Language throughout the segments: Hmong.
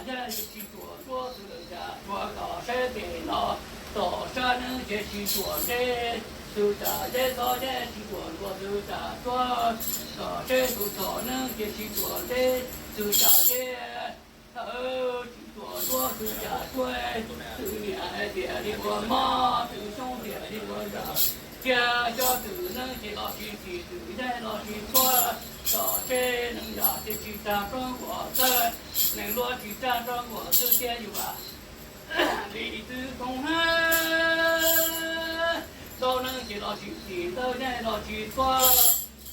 Nyob ces tsis tshua nruab xwb cas tsuav kom saib ces no, tom sab neeb ces tsis tshua ntse xwb cas ntse, txhob nyob tsis tshua nruab xwb cas tsuav kom saib, tus txhom neeb ces tsis tshua ntse xwb cas ntse, thaum tsis tshua nruab xwb cas tsuav, tus niam hais tias li ua mob, tus xyoob tias li ua nram, cia cov tus neeb ces los tsis txhim, tus ncaig los tsis txhuab, kom saib neeg yam ces tsis tag roob kuam txawj, neeg luab tsis tag roob kuam txawj thiab yus vam li twb thoob hab. Ntau neeb ces los tsis txhim, ntau ncaig los tsis txhuab,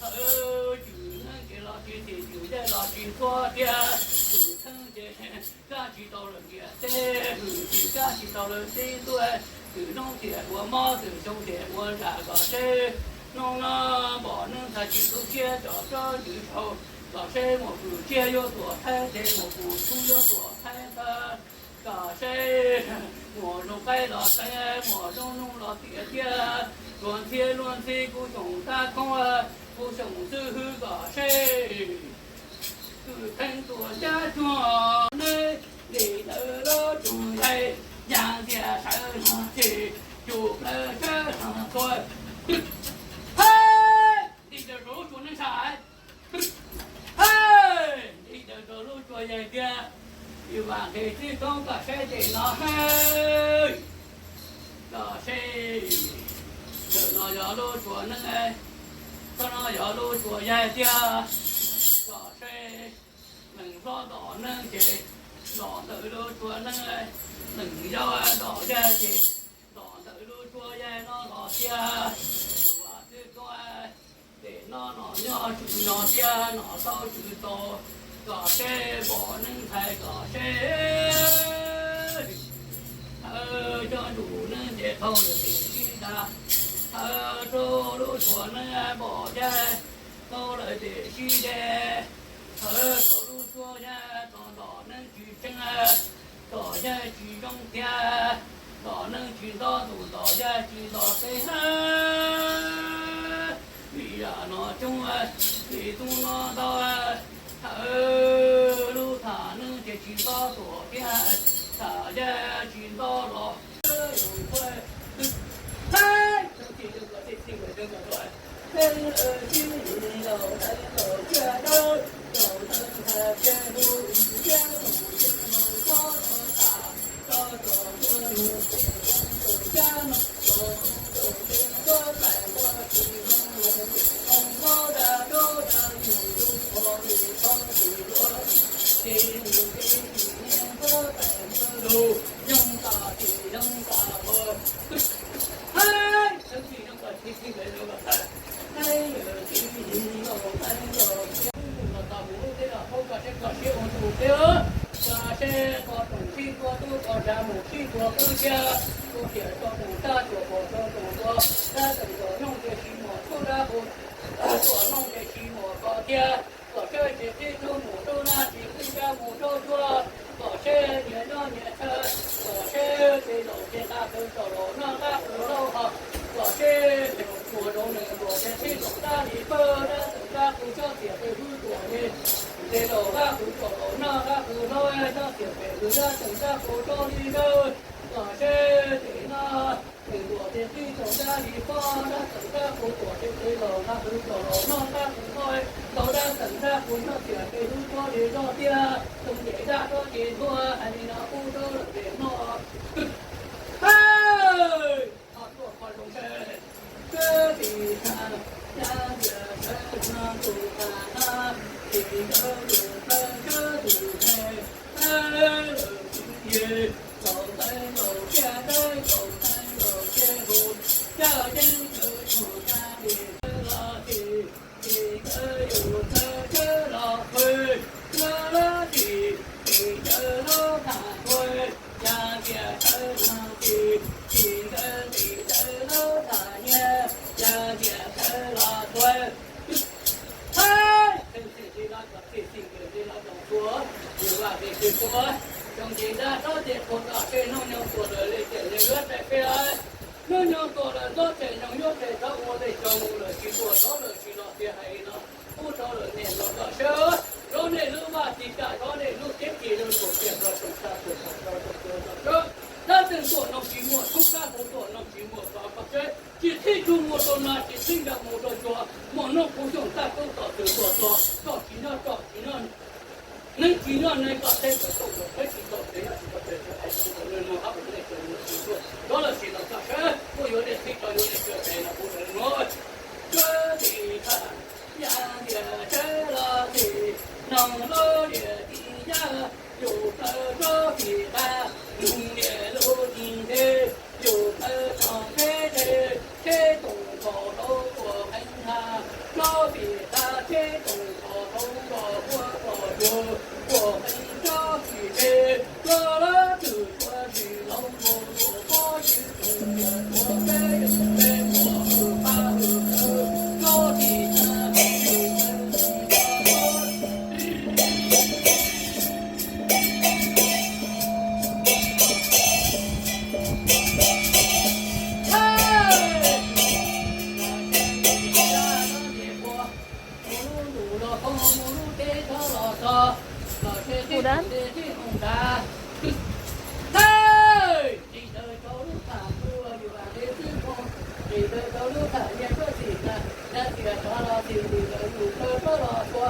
thaum tus neeb ces los tsis txhim, tus ncaig los tsis txhuab thiab, tus theeb ces kab tsis tau lawv ntiaj teb, tus kab tsis tau lawv teb ntuj, tus noob tias ua mob, tus xyoob tias ua nram, kom saib hnub no npom neeb ntxhais tsis tu siab, cov tsob ntws saud, kom saib muaj tus tsiaj yuav tuam thaib, ces muaj tus tub yuav tuam thaib ntag, kom saib muaj zoo qaib los teev, muaj zoo noog los tiav thiab, luag ntxhi luag ntxhi kuv xyoos tab thoob, kuv xyoos xwb hwb, kom saib tus theeb tuam ncaj cuag neb, li ntawd lub tsuas yaig, yaj ntxiag sawv no ces cug plawv sawv no txhua. Hab, nti daws rau lub tsuas neeb ntxhais, hab, nti daws rau lub tsuas yaig tiag, yus vam nqis tib thoob kom saib ces no hab, kom saib, ntawm no yog lub tsuas neeb, tsob no yog lub tsuas yaig tiag, kom saib, neeg hlob ntom neeb ces ntom ntawm lub tsuas neeb, neeg yau ntom yaig ces ntom ntawm lub tsuas yaig no los tiag, tus vam twb koob, ces no nom nyob tswv nyob tiag, nom tau tswv tau, kom saib npom neeb ntxhais kom saib, thawb coj ntsum neeb ces thau lawm ces sib dag, thawb rau lub tsuas neeb npom yaig, thau lawm ces sib de, thawb rau lub tsuas yaig, tom ntom neeb tsis tseeb, tom yaig tsis zoo thiab, ntom neeb tsis nto, tus ntom yaig tsis nto teb hab. Vim yam no coob, vim tub no ntau, thawb lub tham neeb ces tsis nto tuam thiab, tham yaig tsis nto los. Seb qhov rooj sib qhua tub qhov zab mus sib qhua qwj thiab, kuv tias tso mus tag tuam pom tso tus tua, dab tseem tuam noog ces tsis muaj tub dab qus, tuam noog ces tsis muaj ko thiab, kom seb tsis qhib tub mus rau nab, tsis qhib dab mus rau tsuag, kom seb nyias nyob nyias chaw, kom seb tej laus ces nqa qws tsom laus noj nqa qws laus hos, kom seb mus rau nws luag ces qhib laus dab li pawg, dab tseem dab qus tsob txias pes hwb tuam li, tej laus nqa qws tsom laus noj nqa qws laus tsob txias pes hwb, dab tseem dab qus tsob li dawb, kom seb tej no nws luag ces qhib tsom dab li pob, dab tseem dab qus tuam ces tej laus nqa qws tsom laus noj nqa qws laus, tau dab tseem dab qus tsob txias pes hwb tsob li zog tiag, tsob ces dab tsob ces nthuav, hais li no pub rau lawm pem no. Hab, ho tuaj qhov zoo seb, seb tim tshaj, yaj ntxiag sawv no tus tham na, tim nkawd tus thawj sawv tus me, sawv lawm tim ye, laus ntawd laus kiag dawb, laus ntawd laus kiag hu, caj yeeb nkawd tshum tag tim sawv los tim, tim nkawd yus thawj sawv los qhwv, sawv los tim, tim nkawd lub tham qhwv, yaj ntxiag sawv no tim, tim nkawd tim nkawd lub tham nyiaj, yaj ntxiag sawv los qhwv. Hab, txheej txheej tsis los kom txhij, txhij tsis los kom qhuav, yus vaj tsis tsis qhuav, xyoo tsis ntab tsob tsis qhuav, kom seb hnub nyoog tuaj lawm li ces nws yuav tsaim peb. Hnub nyoog tuaj lawm ntaub tseem nyoog yuav tsaim, txhob ua tej tsaug lawm tsis tuaj, txhob lawm tsis los tias hais no, pub rau lawm niam laus kom seb, zov nej lub vaj tsis kam, zov nej lub cev tsis zoo, tuam tiag txog tsoom Ces tib nra mus rau cua, muaj noob qub xyooj tab tub tom txwm tuaj txog, tso tsis noj tso tsis noj, neeb tsis noj neeb, koj teb tawm toj tawm teb tsis tau tsev nyob tsis tau tsev, tsis hais tsis tau lawv no hab ua nej tau yuav tsis tuaj, cov lawv tsis los txog sab tuaj yuav nej txhib tso yuav nej txhib es los kuv lawv no. Sab tim thaj ya ntias sab los tim no lub diam tim yaj, yus plaws rov tim qab, yus niam lub tim ntej, yus plaws tog tsheb tsheb, tsheb toom nkaus rau tuam qeeg ha, rov tim qab tsheb toom nkaus rau nkaus huab nkaus cua, tuam qeeg rov tim tsheb, loj lab twm tsua tsis laus nkaus luam pob yws toom yam tuam teb yam peb muaj hwj pab hwj kawg, rov tim qab tsheb toom nkaus rau Ua dab. Nqis ntawd rau lub tham ntua yus vam nqe xwb ko, nqis ntawd rau lub tham niag txoj xim na, yog tias tsov los xim nqis ntawd yus plaws rov los txhua.